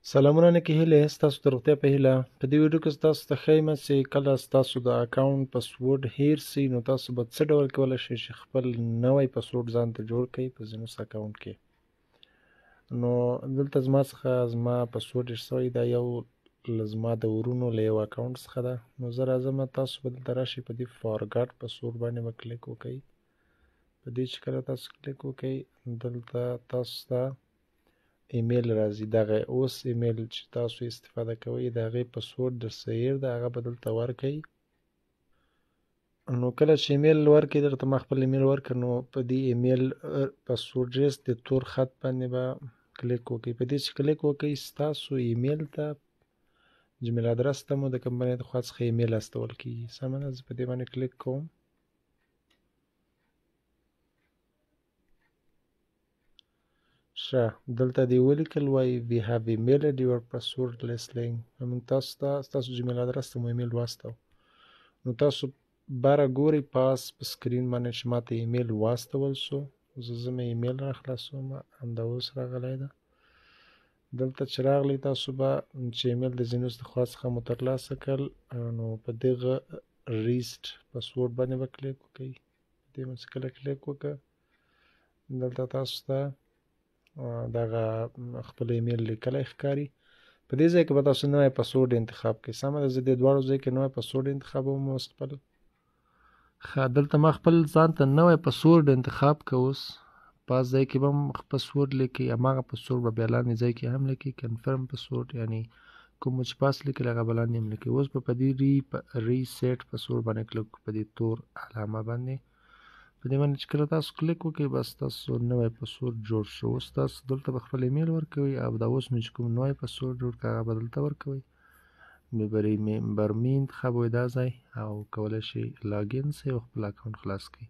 سلامونه نیکې هیلې، ستاسو د روغتیا په هیله. په دې ویډیو کې تاسو ته ښیم چې کله ستاسو د اکاونټ پسورډ هیر سي، نو تاسو به څه ډول کولی شئ چې خپل نوی پسورډ ځان ته جوړ کړئ په زینوس اکاونټ کې. نو دلته زما څخه زما پسورډ هیر سوی دا، یو له زما د ورونو له یو اکاونټ څخه ده. نو زه راځم، تاسو به دلته راشئ، په دې forgot password باندې به کلیک وکړئ. په دې چې کله تاسو کلیک وکړئ، دلته تاسو ته ایمیل راځي. دغه اوس ایمیل چې تاسو استفاده کوئ، د هغې پسورډ درسره هیر ده، هغه به دلته ورکئ. نو کله چې ایمیل ورکړئ، درته ما خپل ایمیل ورکړ، نو په دې ایمیل password reset د تور خط باندې به کلیک وکړئ. په دې چې کلیک وکړئ، ستاسو ایمیل ته، جیمیل ادرس ته مو د کمپنۍ د خوا څخه ایمیل استول کیږي. سمه ده، زه په دې باندې کلیک کوم. ښه، دلته دی ولیکل، وایي "We have emailed your passwordless link". موږ تاسو ته ستاسو جیمیل ادرس ته مو ایمیل واستو. نو تاسو باره ګورئ پاس په سکرین باندې چې ماته ایمیل واستول سو. زه زما ایمیل را خلاصوم، همدا اوس راغلی ده. دلته چې راغلی، تاسو به چې ایمیل د زینوس د خوا څخه مو ترلاسه کړ، نو په دغه reset password باندې به کلیک وکړئ. په دې باندې چې کله کلیک وکړه، دلته تاسو ته دغه خپل ایمیل لیکلی ښکاري. په دې ځای کې به تاسو نوی پسورډ انتخاب کړئ. سمه ده، زه دې دواړو ځای کې نوی پسورډ انتخابوم اوس خپل. ښه، دلته ما خپل ځان ته نوی پسورډ انتخاب که. اوس پاس ځای کې به هم پسورډ لیکئ، هماغه پسورډ به بیا لاندې ځای کې هم لیکئ. Confirm password، یعنی کوم چې پاس لیکل، هغه به لاندې هم لیکئ. اوس به په دې reset password باندې کلیک، په دې تور علامه باندې. په دې باندې چې کله تاسو کلیک وکړئ، بس تاسو نوی پسورډ جوړ شو. اوس تاسو دلته به خپل ایمیل ورکوئ او دا اوس مې چې کوم نوی پسورډ جوړ کړ، هغه به دلته ورکوئ. بیا به remember me انتخابوئ دا ځای، او کولی شئ login سئ او خپل اکاونټ خلاص کړئ.